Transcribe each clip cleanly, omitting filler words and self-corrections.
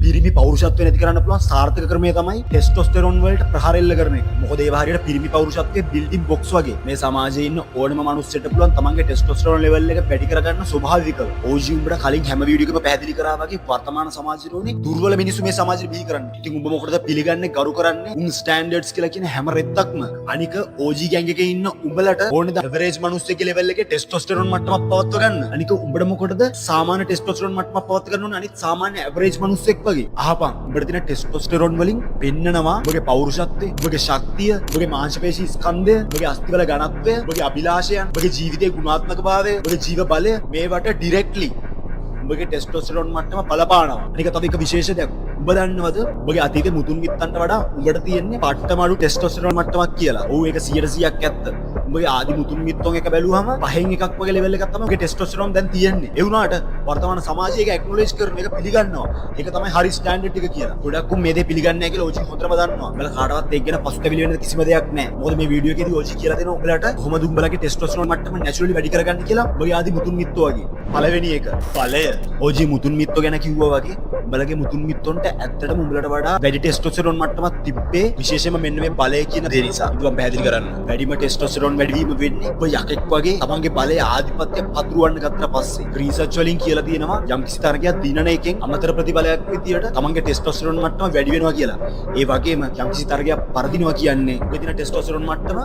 පිරිමි පෞරුෂත්වය නැති කරන්න පුළුවන් සාර්ථක ක්‍රමය තමයි ටෙස්ටොස්ටෙරොන් වලට ප්‍රහාර එල්ල කරන එක. මොකද ඒවා හරියට පිරිමි පෞරුෂත්වයේ බිල්ඩින් බ්ලොක්ස් වගේ. මේ සමාජයේ ඉන්න ඕනම මනුස්සයෙක්ට පුළුවන් තමන්ගේ ටෙස්ටොස්ටෙරොන් ලෙවල් එක වැඩි කරගන්න ස්වභාවිකව. ඕජී උඹට කලින් හැම වීඩියෝ එකම පැහැදිලි කරා වගේ වර්තමාන සමාජයට ඕනේ දුර්වල මිනිස්සු මේ සමාජෙට බිහි කරන්න. ඉතින් උඹ මොකටද පිළිගන්නේ, ගරු කරන්නේ උන් ස්ටෑන්ඩඩ්ස් කියලා කියන හැම රෙද්දක්ම? අනික ඕජී ගෑන්ග් එකේ ඉන්න උඹලට ඕනේද ඇවරේජ් මිනිස්සෙක්ගේ ලෙවල් එකේ ටෙස්ටොස්ටෙරොන් මට්ටමක් පවත්ව ගන්න? අනික උඹට මොකටද සාමාන්‍ය ටෙස්ටොස්ටෙරොන් මට්ටමක් පවත්ව ගන්න ඕනේ අනිත් සාමාන්‍ය ඇවරේජ් මිනිස්සෙක් වගේ? අහපන්, උඹට තියෙන ටෙස්ටොස්ටෙරොන් වලින් පෙන්නනවා උඹගේ පෞරුෂත්වය, උඹගේ ශක්තිය, උඹගේ මාංශපේශී ස්කන්ධය, උඹගේ අස්ථිවල ඝනත්වය, උඹගේ අභිලාෂයන්, උඹගේ ජීවිතයේ ගුණාත්මක භාවය, උඹගේ ජීව බලය. මේවට ඩිරෙක්ට්ලි උඹගේ ටෙස්ටොස්ටෙරොන් මට්ටම බලපානවා. අනික තව එක විශේෂ දෙයක්. උඹ දන්නවද උඹගේ අතීතේ මුතුන් මිත්තන්ට වඩා උඹට තියෙන්නේ පට්ටම අඩු ටෙස්ටොස්ටෙරොන් මට්ටමක් කියලා? ඔව්, ඒක 100%ක් ඇත්ත. උඹගේ ආදි මුතුන් මිත්තොන් එක බැලුවම පහෙන් එකක් වගේ ලෙවල් එකක් තමයි උඹගේ ටෙස්ටොස්ටෙරොන් දැන් තියෙන්නේ. ඒ වුණාට වර්තමාන සමාජය ඒක ඇක්නොලෙජ් කරන එක පිළිගන්නවා. ඒක තමයි හරි ස්ටෑන්ඩඩ් එක කියලා. ගොඩක් උන් මේ දේ පිළිගන්නේ නැහැ කියලා ඕජී හොඳටම දන්නවා. උඹලා කාටවත් ඒක ගැන පසුතැවිලි වෙන්න කිසිම දෙයක් නැහැ. මොකද මේ වීඩියෝ එකේදී ඕජී කියලා දෙනවා උඹලට කොහොමද උඹලගේ ටෙස්ටොස්ටෙරොන් මට්ටම නැචරලි වැඩි කරගන්න කියලා උඹගේ ආදි මුතුන් මිත්තෝ වගේ. පළවෙනි එක බලය. ඕජී මුතුන් මිත්තෝ ගැන කිව්වා වගේ උඹලගේ මුතුන් මිත්තොන්ට ඇත්තටම උඹලට වඩා වැඩි ටෙස්ටොස්ටෙරොන් මට්ටමක් තිබ්බේ විශේෂයෙන්ම මෙන්න මේ බලය කියන දේ නිසා. ඉතින් මම පැහැදිලි කරන්න. වැඩිම ටෙස්ටොස්ටෙරොන් වැඩිවීම වෙන්නේ ඔබ යකෙක් වගේ තමන්ගේ බලය ආධිපත්‍ය පතුරවන්න ගත්තට පස්සේ. රීසර්ච් වලින් කියලා තියෙනවා යම්කිසි තරගයක් දිනන එකෙන් අමතර ප්‍රතිඵලයක් විදියට තමන්ගේ ටෙස්ටොස්ටෙරොන් මට්ටම වැඩි වෙනවා කියලා. ඒ වගේම යම්කිසි තරගයක් පරදිනවා කියන්නේ ඔබේ තියෙන ටෙස්ටොස්ටෙරොන් මට්ටම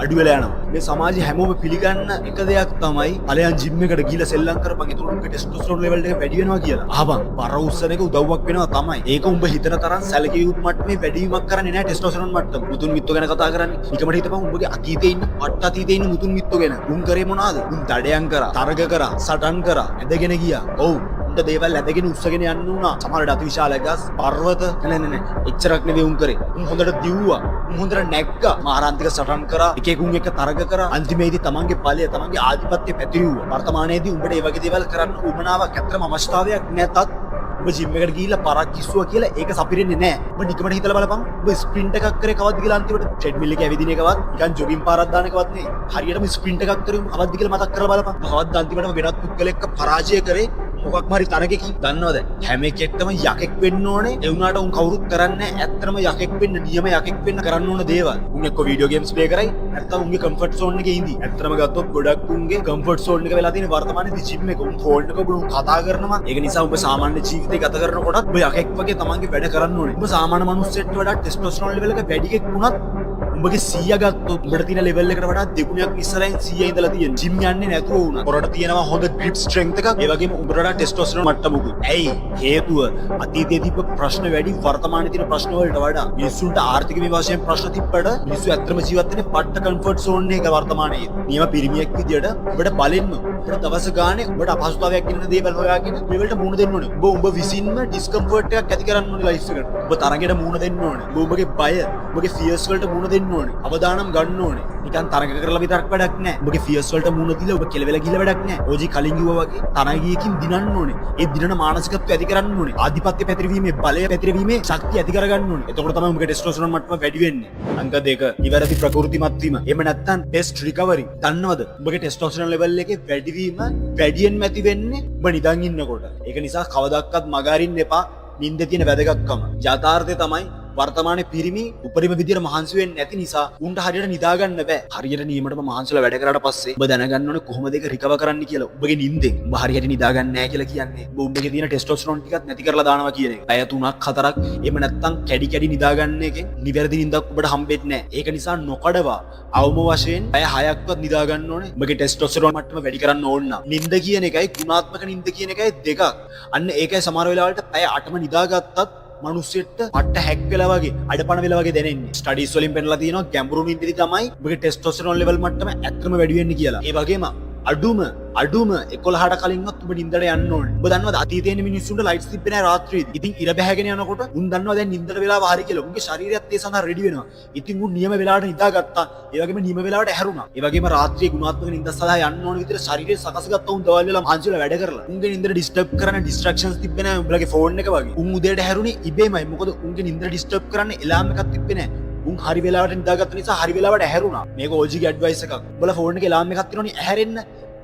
අඩු වෙලා යනවා. මේ සමාජයේ හැමෝම පිළිගන්න එක දෙයක් තමයි ඵලයන් ජිම් එකට ගිහලා සෙල්ලම් කරපන්, එතකොට උඹගේ ටෙස්ටොස්ටෙරොන් ලෙවල් එක වැඩි වෙනවා කියලා. අහපන්, බර උස්සන එක උදව්වක් වෙනවා තමයි. ඒක උඹ හිතන තරම් සැලකිය යුතු මට්ටමේ වැඩිවීමක් කරන්නේ නැහැ ටෙස්ටොස්ටෙරොන් මට්ටම. මුතුන් මිත්තෝ ගැන කතා කරන්නේ. නිකමට හිතපන් උඹගේ අතීතේ ඉන්න, පට්ට අතීතේ ඉන්න මුතුන් මිත්තෝ ගැන. උන් කරේ මොනවාද? උන් දඩයන් කරා, තරග කරා, සටන් කරා, ඇදගෙන ගියා. ඔව්, උන්ට දේවල් ඇදගෙන උස්සගෙන යන්න වුණා. සමහරවිට අතිවිශාල ගස්, පර්වත. නෑ නෑ නෑ, එච්චරක් නෙවෙයි උන් කරේ. උන් හොඳට දිව්වා. උන් හොඳට නැග්ගා. මාරාන්තික සටන් කරා. එක එක උන් එක්ක තරග කරා. අන්තිමේදී තමන්ගේ බලය, තමන්ගේ ආධිපත්‍ය පැතිරුවා. වර්තමානයේදී උඹට ඒ වගේ දේවල් කරන්න උවමනාවක්, ඇත්තටම අවශ්‍යතාවයක් නැතත් උඹ ජිම් එකට ගිහිල්ලා පරක් ඉස්සුවා කියලා ඒක සපිරෙන්නේ නෑ. උඹ නිකමට හිතලා බලපන්. උඹ ස්ප්‍රින්ට් එකක් කරේ කවද්ද කියලා අන්තිමට? ට්‍රෙඩ්මිල් එකේ ඇවිදින එකවත්, නිකන් ජොගින් පාරක් දාන එකවත් නෙවෙයි. හරියටම ස්ප්‍රින්ට් එකක් කරේ උඹ කවද්ද කියලා මතක් කරලා බලපන්. උඹ කවද්ද අන්තිමටම වෙනත් පුද්ගලෙක්ව පරාජය කරේ මොකක්ම හරි තරගයකින්? දන්නවද? හැම එකෙක්ටම යකෙක් වෙන්න ඕනේ. ඒ වුණාට උන් කවුරුත් කරන්නේ නැහැ ඇත්තටම යකෙක් වෙන්න, නියම යකෙක් වෙන්න කරන්න ඕන දේවල්. උන් එක්ක වීඩියෝ ගේම්ස් ප්ලේ කරයි, නැත්තම් උන්ගේ කම්ෆර්ට් සෝන් එකේ ඉඳි. ඇත්තටම ගත්තොත් ගොඩක් උන්ගේ කම්ෆර්ට් සෝන් එක වෙලා තියෙන වර්තමානයේදී ජිම් එක. උන් ෆෝන් එක උන් කතා කරනවා. ඒක නිසා උඹ සාමාන්‍ය ජීවිතේ ගත කරනකොටත් උඹ යකෙක් වගේ තමන්ගේ වැඩ කරන්න ඕනේ. උඹ සාමාන්‍ය මනුස්සයෙක්ට වඩා ටෙස්ටොස්ටෙරෝන් ලෙවල් එක වැඩි එකෙක් වුණත් උඹගේ 100 ගත්තොත් උඹට තියෙන ලෙවල් එකට වඩා දෙගුණයක් ඉස්සරහින් 100 ඉඳලා තියෙන. ජිම් යන්නේ නැතුව වුණා පොරට තියෙනවා හොඳ ග්‍රිප් ස්ට්‍රෙන්ග්ත් එකක්. ඒ වගේම උඹට වඩා ටෙස්ටොස්ටෙරෝන් මට්ටමකුත්. ඇයි හේතුව? අතීතයේ තිබ්බ ප්‍රශ්න වැඩි වර්තමානයේ තියෙන ප්‍රශ්න වලට වඩා. මිනිස්සුන්ට ආර්ථික මේ වශයෙන් ප්‍රශ්න තිබ්බට මිනිස්සු ඇත්තටම ජීවත් වෙන්නේ පට්ට කම්ෆර්ට් සෝන් එක වර්තමානයේ. නියම පිරිමියෙක් විදියට උඹට බලෙන්ම උඹට දවස ගානේ උඹට අපහසුතාවයක් ගෙනන දේවල් හොයාගෙන මේ වලට මුහුණ දෙන්න ඕනේ. උඹ උඹ විසින්ම ඩිස්කම්ෆර්ට් එකක් ඇති කරන්න ඕනේ ලයිෆ් එකට. උඹ තරගෙට මුහුණ දෙන්න ඕනේ. උඹ උඹගේ බය, උඹගේ ෆියර්ස් වලට මුහුණ දෙන්න ඕනේ. අවදානම් ගන්න ඕනේ. නිකන් තරග කරලා විතරක් වැඩක් නෑ. උඹගේ ෆියර්ස් වලට මුහුණ දීලා ඔබ කෙලවෙලා ගිහලා වැඩක් නෑ. ඕජි කලින් කිව්වා වගේ තරගයකින් දිනන්න ඕනේ. ඒ දිනන මානසිකත්වය ඇති කරන්න ඕනේ. ආධිපත්‍ය පැතිරවීමේ, බලය පැතිරවීමේ ශක්තිය ඇති කරගන්න ඕනේ. එතකොට තමයි උඹගේ ටෙස්ටෝස්ටෙරෝන් මට්ටම වැඩි වෙන්නේ. අංක 2, නිවැරදි ප්‍රකෘතිමත් වීම. එහෙම නැත්නම් ටෙස්ට් රිකවරි. දන්නවද? උඹගේ ටෙස්ටෝස්ටෙරෝන් ලෙවල් එකේ වැඩිවීම වැඩියෙන්ම ඇති වෙන්නේ උඹ නිදන් ඉන්නකොට. ඒක නිසා කවදක්වත් මගහරින්න එපා නින්දේ තියෙන වැදගත්කම. යථාර්ථය තමයි වර්තමානයේ පිරිමි උපරිම විදියට මහන්සි වෙන්නේ නැති නිසා උන්ට හරියට නිදා ගන්න බෑ. හරියට නියමටම මහන්සිලා වැඩ කරාට පස්සේ ඔබ දැනගන්න ඕනේ කොහොමද ඒක රිකවර් කරන්න කියලා. ඔබගේ නින්දෙන්. ඔබ හරියට නිදා ගන්න නෑ කියලා කියන්නේ ඔබ උඹගේ තියෙන ටෙස්ටොස්ටෙරෝන් ටිකත් නැති කරලා දානවා කියන එක. පැය 3ක් 4ක් එහෙම නැත්තම් කැඩි කැඩි නිදා ගන්න එකෙන් නිවැරදි නින්දක් ඔබට හම්බෙන්නේ නෑ. ඒක නිසා නොකඩවා අවම වශයෙන් පැය 6ක්වත් නිදා ගන්න ඕනේ. ඔබගේ ටෙස්ටොස්ටෙරෝන් මට්ටම වැඩි කරන්න ඕන නම්. නින්ද කියන එකයි ගුණාත්මක නින්ද කියන එකයි දෙකක්. අන්න ඒකයි සමහර වෙලාවලට පැය 8ම නිදාගත්තත් මනුස්සයෙක්ට පට්ට හැක් වෙලා වගේ, අඩපණ වෙලා වගේ දැනෙන්නේ. ස්ටඩීස් වලින් පෙන්නලා තියෙනවා ගැඹුරු නින්දෙදි තමයි ඔබගේ ටෙස්ටොස්ටෙරෝන් ලෙවල් මට්ටම ඇත්තටම වැඩි වෙන්නේ කියලා. ඒ වගේම අඩුම අඩුම 11ට කලින්වත් ඔබ නින්දට යන්න ඕනේ. ඔබ දන්නවද අතීතයේ ඉන්න මිනිස්සුන්ට ලයිට්ස් තිබ්බේ නෑ රාත්‍රියේදී. ඉතින් ඉර බැහැගෙන යනකොට උන් දන්නවා දැන් නින්දට වෙලාව හරි කියලා. උන්ගේ ශරීරයත් ඒ සඳහා රෙඩි වෙනවා. ඉතින් උන් නියම වෙලාවට නිදාගත්තා. ඒ වගේම නියම වෙලාවට ඇහැරුණා. ඒ වගේම රාත්‍රියේ ගුණාත්මක නින්ද සඳහා යන්න ඕන විදිහට ශරීරය සකස් ගත්තා උන් දවල් වෙලා මහන්සි වෙලා වැඩ කරලා. උන්ගේ නින්දට ඩිස්ටර්බ් කරන ඩිස්ට්‍රැක්ෂන්ස් තිබ්බේ නෑ උඹලගේ ෆෝන් එක වගේ. උන් උදේට ඇහැරුණේ ඉබේමයි. මොකද උන්ගේ නින්දට ඩිස්ටර්බ් කරන්න එලාම් එකක් තිබ්බේ නෑ. උන් හරි වෙලාවට නිදාගත්ත නිසා හරි වෙලාවට ඇහැරුණා. මේක ඕජිගේ ඇඩ්වයිස් එකක්. උඹලා ෆෝන් එකේ එලාම් එකක් තියෙනවනේ ඇහැරෙන්න.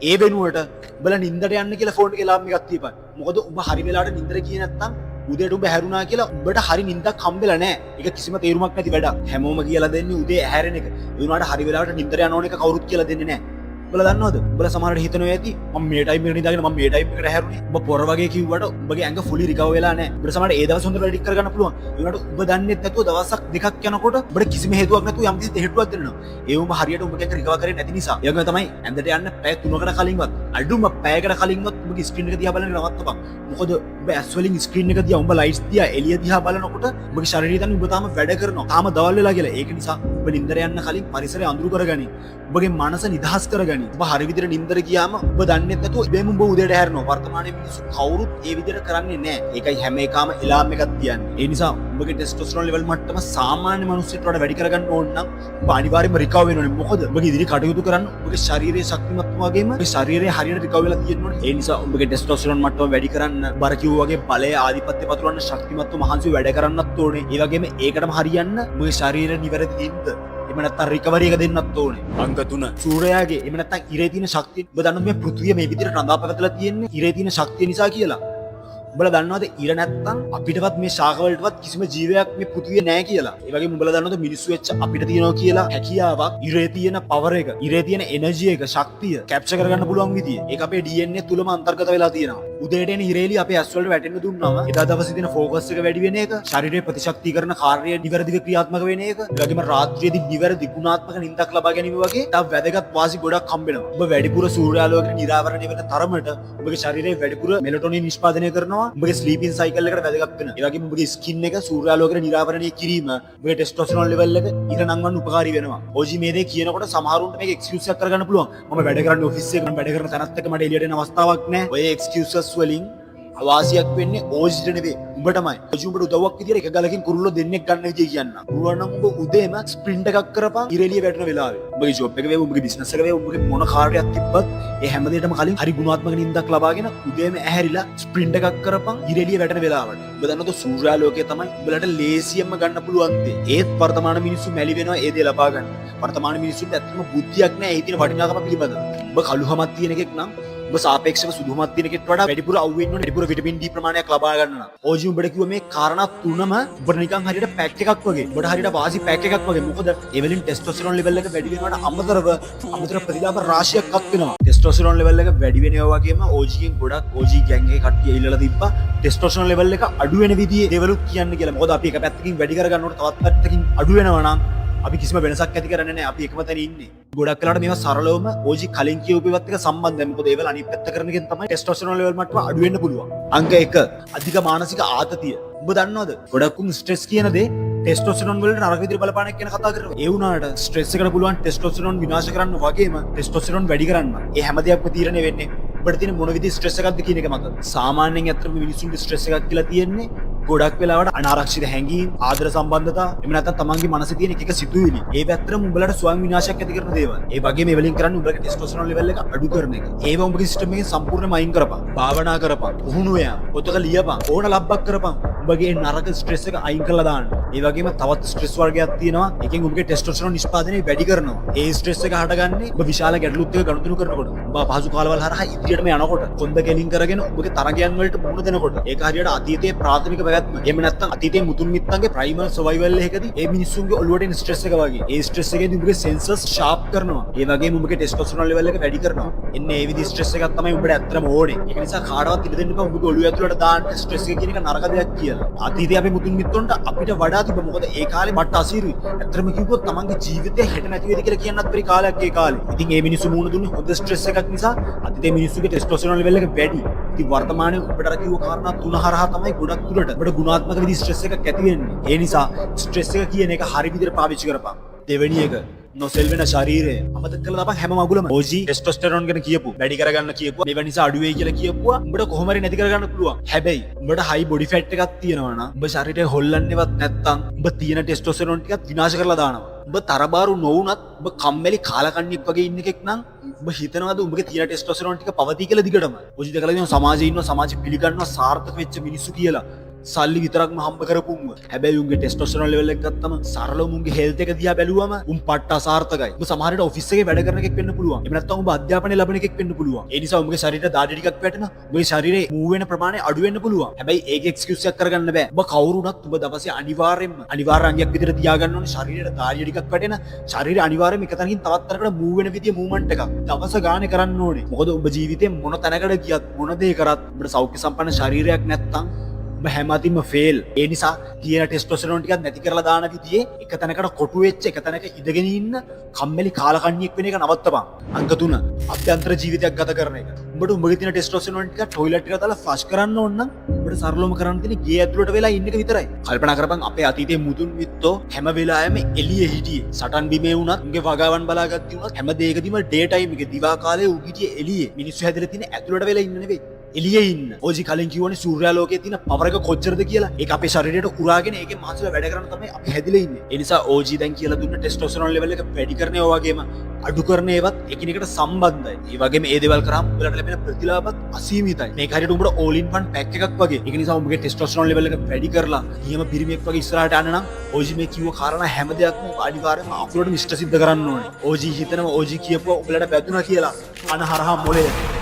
ඒ වෙනුවට උඹලා නින්දට යන්න කියලා ෆෝන් එකේ එලාම් එකක් තියපන්. මොකද උඹ හරි වෙලාවට නින්දට ගියේ නැත්තම් උදේට උඹ ඇහැරුණා කියලා උඹට හරි නින්දක් හම්බෙලා නැහැ. ඒක කිසිම තේරුමක් නැති වැඩක්. හැමෝම කියලා දෙන්නේ උදේ ඇහැරෙන එක. ඒ වුණාට හරි වෙලාවට නින්දට යන ඕන එක කවුරුත් කියලා දෙන්නේ නැහැ. උඹලා දන්නවද? උඹලා සමහරවිට හිතනවා ඇති මම මේ ටයිම් එකට නිදාගෙන මම මේ ටයිම් එකට ඇහැරුණේ. උඹ පොර වගේ කිව්වට උඹගේ ඇඟ ෆුලි රිකවර් වෙලා නැහැ. උඹට සමහරවිට ඒ දවස් හොඳට වැඩ කරගන්න පුළුවන්. ඒ වුණාට උඹ දන්නේත් නැතුව දවසක් දෙකක් යනකොට උඹට කිසිම හේතුවක් නැතුව යම්කිසි දෙහෙට්ටුවක් දෙනවා. ඒ උඹ හරියට උඹගේ ඇඟ රිකවර් කරේ නැති නිසා. ඒ වගේම තමයි ඇඳට යන්න පැය 3කට කලින්වත්, අඩුම පැයකට කලින්වත් උඹගේ ස්ක්‍රීන් එක දිහා බලන එක නවත්තපන්. මොකද උඹ ඇස් වලින් ස්ක්‍රීන් එක දිහා, උඹ ලයිට්ස් දිහා, එළිය දිහා බලනකොට උඹගේ ශරීරය දන්නේ උඹ තාම වැඩ කරනවා, තාම දවල් වෙලා කියලා. ඒක නිසා උඹ නින්දට යන්න කලින් පරිසරය අඳුරු කරගනි. උඹගේ මනස නිදහස් කරගනි. උඹ හරි විදිහට නින්දට ගියාම උඹ දන්නේ නැතුව ඉබේම උඹ උදේට ඇහැරෙනවා. වර්තමානයේ මිනිස්සු කවුරුත් ඒ විදිහට කරන්නේ නැහැ. ඒකයි හැම එකාම එලාම් එකක් තියන්නේ. ඒ නිසා උඹගේ ටෙස්ටොස්ටරෝන් ලෙවල් මට්ටම සාමාන්‍ය මිනිස්සුන්ට වඩා වැඩි කරගන්න ඕන නම් උඹ අනිවාර්යයෙන්ම රිකවර් වෙන්න ඕනේ. මොකද උඹගේ ඉදිරි කටයුතු කරන්න උඹගේ ශරීරයේ ශක්තිමත්කම වගේම උඹගේ ශරීරය හරියට රිකවර් වෙලා තියෙන්න ඕනේ. ඒ නිසා උඹගේ ටෙස්ටොස්ටරෝන් මට්ටම වැඩි කරන්න බර කිව්වා වගේ බලය ආධිපත්‍ය පතුරවන්න ශක්තිමත්ව මහන්සි වැඩ කරන්නත් ඕනේ. ඒ වගේම ඒකටම හරියන්න උඹගේ ශරීරය නිවැරදි නින්ද, එහෙම නැත්නම් රිකවරි එක දෙන්නත් ඕනේ. අංක 3, සූර්යයාගේ එහෙම නැත්නම් ඉරේ තියෙන ශක්තිය. ඔබ දන්නවද මේ පෘථිවිය මේ විදිහට රඳා පැවතලා තියෙන්නේ ඉරේ තියෙන ශක්තිය නිසා කියලා? උඹලා දන්නවද ඉර නැත්තම් අපිටවත් මේ ශාකවලටවත් කිසිම ජීවයක් මේ පෘථිවිය නෑ කියලා? ඒ වගේම උඹලා දන්නවද මිනිස්සු වෙච්ච අපිට තියෙනවා කියලා හැකියාවක් ඉරේ තියෙන පවර් එක, ඉරේ තියෙන එනර්ජි එක, ශක්තිය කැප්චර් කරගන්න පුළුවන් විදිය. ඒක අපේ DNA තුලම අන්තර්ගත වෙලා තියෙනවා. උදේට එන ඉර එළිය අපේ ඇස් වලට වැටෙන්න දුන්නාම එදා දවසේ තියෙන ෆෝකස් එක වැඩි වෙන එක, ශරීරයේ ප්‍රතිශක්තිකරණ කාර්යය නිවැරදිව ක්‍රියාත්මක වෙන එක, ඒ වගේම රාත්‍රියේදී නිවැරදි ගුණාත්මක නින්දක් ලබා ගැනීම වගේ තව වැදගත් වාසි ගොඩක් හම්බ වෙනවා. ඔබ වැඩිපුර සූර්යාලෝකයට නිරාවරණය වෙන තරමට ඔබගේ ශරීරයේ වැඩිපුර මෙලටොනින් නිෂ්පාදනය කරනවා. උඹගේ ස්ලීපින් සයිකල් එකට වැදගත් වෙන. ඒ වගේම උඹගේ ස්කින් එක සූර්යාලෝකයට නිරාවරණය කිරීම උඹගේ ටෙස්ටොස්ටරෝන් ලෙවල් එක ඉහළ නංවන්න උපකාරී වෙනවා. ඕජි මේ දේ කියනකොට සමහරුන්ට මේක එක්ස්කියුස් එකක් කරගන්න පුළුවන්. මම වැඩ කරන්නේ ඔෆිස් එකේ, මම වැඩ කරන තැනත් එක්ක මට එළියට එන අවස්ථාවක් නැහැ. ඔය එක්ස්කියුසස් වලින් අවාසියක් වෙන්නේ ඕජිට නෙවෙයි, උඹටමයි. ඕජි උඹට උදව්වක් විදියට එක ගලකින් කුරුල්ලෝ දෙන්නෙක් ගන්න විදිය කියන්න. පුළුවන් නම් උඹ උදේම ස්ප්‍රින්ට් එකක් කරපන් ඉර එළිය වැටෙන වෙලාවේ. උඹගේ ජොබ් එක වේවා, උඹගේ බිස්නස් එක වේවා, උඹගේ මොන කාර්යයක් තිබ්බත් ඒ හැම දෙයකටම කලින් හරි ගුණාත්මක නින්දක් ලබාගෙන උදේම ඇහැරිලා ස්ප්‍රින්ට් එකක් කරපන් ඉර එළිය වැටෙන වෙලාවට. උඹ දන්නවද සූර්යාලෝකය තමයි උඹලට ලේසියෙන්ම ගන්න පුළුවන් දේ. ඒත් වර්තමාන මිනිස්සු මැලි වෙනවා ඒ දේ ලබා ගන්න. වර්තමාන මිනිස්සුන්ට ඇත්තටම බුද්ධියක් නෑ ඒ තියෙන වටිනාකම පිළිබඳව. උඹ කළුහමක් තියෙන එකෙක් නම් උඹ සාපේක්ෂව සුදුහමක් තියෙන එකෙක්ට වඩා වැඩිපුර අවු වෙන්න ඕනේ, වැඩිපුර විටමින් D ප්‍රමාණයක් ලබා ගන්න නම්. ඕජි උඹට කිව්ව මේ කාරණා තුනම උඹට නිකන් හරියට පැක් එකක් වගේ. උඹට හරියට වාසි පැක් එකක් වගේ. මොකද ඒ වලින් ටෙස්ටොස්ටෙරෝන් ලෙවල් එක වැඩි වෙනවට අමතරව අමතර ප්‍රතිලාභ රාශියක් අත් වෙනවා. ටෙස්ටොස්ටෙරෝන් ලෙවල් එක වැඩි වෙනවා වගේම ඕජි ගෙන් ගොඩක් ඕජි ගෑන්ග් එකේ කට්ටිය ඉල්ලලා තිබ්බා ටෙස්ටොස්ටෙරෝන් ලෙවල් එක අඩු වෙන විදිහේ දේවලුත් කියන්න කියලා. මොකද අපි එක පැත්තකින් වැඩි කරගන්නකොට තවත් පැත්තකින් අඩු වෙනවා නම් අපි කිසිම වෙනසක් ඇති කරන්නේ නැහැ. අපි එකම තැන ඉන්නේ. ගොඩක් වෙලාවට මේවා සරලවම ඕජි කලින් කියපු ඒවත් එක්ක සම්බන්ධයි. මොකද ඒවල අනිත් පැත්ත කරන එකෙන් තමයි ටෙස්ටොස්ටෙරෝන් ලෙවල් මට්ටම අඩු වෙන්න පුළුවන්. අංක 1, අධික මානසික ආතතිය. උඹ දන්නවද ගොඩක් උන් ස්ට්‍රෙස් කියන දේ ටෙස්ටොස්ටෙරෝන් වලට නරක විදිහට බලපාන එක ගැන කතා කරනවා. ඒ වුණාට ස්ට්‍රෙස් එකට පුළුවන් ටෙස්ටොස්ටෙරෝන් විනාශ කරන්න වගේම ටෙස්ටොස්ටෙරෝන් වැඩි කරන්න. ඒ හැම දෙයක්ම තීරණය වෙන්නේ උඹට තියෙන මොන විදිහේ ස්ට්‍රෙස් එකක්ද කියන එක මත. සාමාන්‍යයෙන් ඇත්තටම මිනිස්සුන්ට ස්ට්‍රෙස් එකක් කියලා තියෙන්නේ ගොඩක් වෙලාවට අනාරක්ෂිත හැඟීම්, ආදර සම්බන්ධතා, එහෙම නැත්නම් තමන්ගේ මනසේ තියෙන එක එක සිතුවිලි. ඒ පැත්තටම උඹලට ස්වයං විනාශයක් ඇති කරන දේවල්. ඒ වගේම ඒ වලින් කරන්නේ උඹලගේ ටෙස්ටොස්ටෙරෝන් ලෙවල් එක අඩු කරන එක. ඒව උඹගේ සිස්ටම් එකෙන් සම්පූර්ණයෙන්ම අයින් කරපන්. භාවනා කරපන්, පුහුණු වෙයන්, පොතක ලියපන්, ඕන ලබ්බක් කරපන්. උඹගේ නරක ස්ට්‍රෙස් එක අයින් කරලා දාන්න. ඒ වගේම තවත් ස්ට්‍රෙස් වර්ගයක් තියෙනවා. ඒකෙන් උඹගේ ටෙස්ටොස්ටෙරෝන් නිෂ්පාදනය වැඩි කරනවා. ඒ ස්ට්‍රෙස් එක හටගන්නේ උඹ විශාල ගැටලුත් එක්ක ගනුදෙනු කරනකොට. උඹ අපහසු කාලවල හරහා ඉදිරියටම යනකොට, කොන්ද කෙලින් කරගෙන උඹගේ තරගයන් වලට මුහුණ දෙනකොට, ඒක හරියට අතීතයේ ප්‍රාථමික පැවැත්ම. එහෙම නැත්නම් අතීතයේ මුතුන් මිත්තන්ගේ ප්‍රයිමල් සර්වයිවල් එකකදී ඒ මිනිස්සුන්ගේ ඔළුවට එන ස්ට්‍රෙස් එක වගේ. ඒ ස්ට්‍රෙස් එකේදී උඹගේ සෙන්සර්ස් ෂාප් කරනවා. ඒ වගේම උඹගේ ටෙස්ටොස්ටෙරෝන් ලෙවල් එක වැඩි කරනවා. එන්න ඒ විදිහ ස්ට්‍රෙස් එකක් තමයි උඹට ඇත්තටම ඕනේ. ඒක නිසා කාටවත් ඉඩ දෙන්න එපා උඹගේ ඔළුව ඇතුළට දාන්න ස්ට්‍රෙස් එක කියන එක නරක දෙයක් කියලා. අතීතයේ අපේ මුතුන් මිත්තොන්ට අපිට වඩා තිබ්බ. මොකද ඒ කාලේ මට අසීරුයි. ඇත්තටම කිව්වොත් තමන්ගේ ජීවිතය හෙට නැති වෙයිද කියලා කියන්නත් බැරි කාලයක් ඒ කාලේ. ඉතින් ඒ මිනිස්සු මූණ දුන්නේ හොඳ ස්ට්‍රෙස් එකක් නිසා අතීතයේ මිනිස්සුගේ ටෙස්ටොස්ටෙරෝන් ලෙවල් එක වැඩි. ඉතින් වර්තමානයේ උඹට අර කිව්ව කාරණා තුන හරහා තමයි ගොඩක් දුරට උඹට ගුණාත්මක විදිහ ස්ට්‍රෙස් එකක් ඇති වෙන්නේ. ඒ නිසා ස්ට්‍රෙස් එක කියන එක හරි විදිහට පාවිච්චි කරපන්. දෙවෙනි එක, නොසෙල්වෙන ශරීරය. අමතක කරලා දාපන් හැම මගුලම. ඕජි ටෙස්ටොස්ටෙරෝන් ගැන කියපු, වැඩි කරගන්න කියපුවා, මේවා නිසා අඩු වෙයි කියලා කියපුවා උඹට කොහොම හරි නැති කරගන්න පුළුවන්. හැබැයි උඹට හයි බොඩි ෆැට් එකක් තියෙනවා නම්, උඹ ශරීරය හොල්ලන්නේවත් නැත්තම් උඹ තියෙන ටෙස්ටොස්ටෙරෝන් ටිකත් විනාශ කරලා දානවා. උඹ තරබාරු නොවුනත් උඹ කම්මැලි කාලකන්ණියෙක් වගේ ඉන්න එකෙක් නම් උඹ හිතනවද උඹගේ තියෙන ටෙස්ටොස්ටෙරෝන් ටික පවතී කියලා දිගටම? ඕජි දැකලා තියෙනවා සමාජයේ ඉන්නවා සමාජෙ පිළිගන්නවා සාර්ථක වෙච්ච මිනිස්සු කියලා. සල්ලි විතරක්ම හම්බ කරපු උන්ව. හැබැයි උන්ගේ ටෙස්ටොස්ටෙරෝන් ලෙවල් එක ගත්තම සරලව උන්ගේ හෙල්ත් එක දිහා බැලුවම උන් පට්ට අසාර්ථකයි. උඹ සමහර විට ඔෆිස් එකේ වැඩ කරන එකෙක් වෙන්න පුළුවන්. එහෙම නැත්නම් උඹ අධ්‍යාපනය ලබන එකෙක් වෙන්න පුළුවන්. ඒ නිසා උඹගේ ශරීරයට දාඩි ටිකක් වැටෙන, උඹගේ ශරීරයේ මූව් වෙන ප්‍රමාණය අඩු වෙන්න පුළුවන්. හැබැයි ඒක එක්ස්කියුස් එකක් කරගන්න බෑ. උඹ කවුරු වුණත් උඹ දවසේ අනිවාර්යෙන්ම අනිවාර්ය අංගයක් විදිහට තියාගන්න ඕනේ ශරීරයට දාඩිය ටිකක් වැටෙන, ශරීරය අනිවාර්යයෙන්ම එක තැනකින් තවත් තැනකට මූව් වෙන විදිය මූව්මන්ට් එකක් දවස ගානේ කරන්න ඕනේ. මොකද උඹ ජීවිතේ මොන තැනකට ගියත්, මොන දේ කරත්, උඹට සෞඛ්‍ය සම්පන්න ශරීරයක් නැත්තම් උඹ හැම අතින්ම ෆේල්. ඒ නිසා තියෙන ටෙස්ටොස්ටෙරෝන් ටිකක් නැති කරලා දාන විදිහේ එක තැනකට කොටු වෙච්ච, එක තැනක ඉඳගෙන ඉන්න කම්මැලි කාලකන්ණියෙක් වෙන එක නවත්තපන්. අංක 3, අභ්‍යන්තර ජීවිතයක් ගත කරන එක. උඹට උඹගේ තියෙන ටෙස්ටොස්ටෙරෝන් ටික ටොයිලට් එකට දාලා ෆ්ලෂ් කරන්න ඕන නම් උඹට සරලවම කරන්න තියෙන්නේ ගේ ඇතුළට වෙලා ඉන්න එක විතරයි. කල්පනා කරපන්, අපේ අතීතයේ මුතුන් මිත්තෝ හැම වෙලාවෙම එළියේ හිටියේ. සටන් බිමේ වුණත්, උන්ගේ වගාවන් බලාගත්තී වුණත්, හැම දෙයකදීම ඩේ ටයිම් එකේ දිවා කාලේ උන් හිටියේ එළියේ. මිනිස්සු හැදලා තියෙන්නේ ඇතුළට වෙලා ඉන්න නෙවෙයි, එළියේ ඉන්න. ඕජි කලින් කිව්වනේ සූර්යාලෝකයේ තියෙන පවර් එක කොච්චරද කියලා. ඒක අපේ ශරීරයට උරාගෙන ඒකේ මහන්සිලා වැඩ කරන තමයි අපි හැදිලා ඉන්නේ. ඒ නිසා ඕජි දැන් කියලා දුන්න ටෙස්ටොස්ටෙරෝන් ලෙවල් එක වැඩි කරන ඒවා වගේම අඩු කරන ඒවත් එකිනෙකට සම්බන්ධයි. ඒ වගේම ඒ දේවල් කරාම උඹලට ලැබෙන ප්‍රතිලාභත් අසීමිතයි. මේක හරියට උඹට ඕල් ඉන් වන් පැක් එකක් වගේ. ඒක නිසා උඹගේ ටෙස්ටොස්ටෙරෝන් ලෙවල් එක වැඩි කරලා නියම පිරිමියෙක් වගේ ඉස්සරහට යන්න නම් ඕජි මේ කිව්ව කාරණා හැම දෙයක්ම ඔබ අනිවාර්යයෙන්ම අකුරට ඉෂ්ට සිද්ධ කරන්න ඕනේ. ඕජි හිතනවා ඕජි කියපුවා උඹලට වැදුනා කියලා. අන හරහා මොලේ.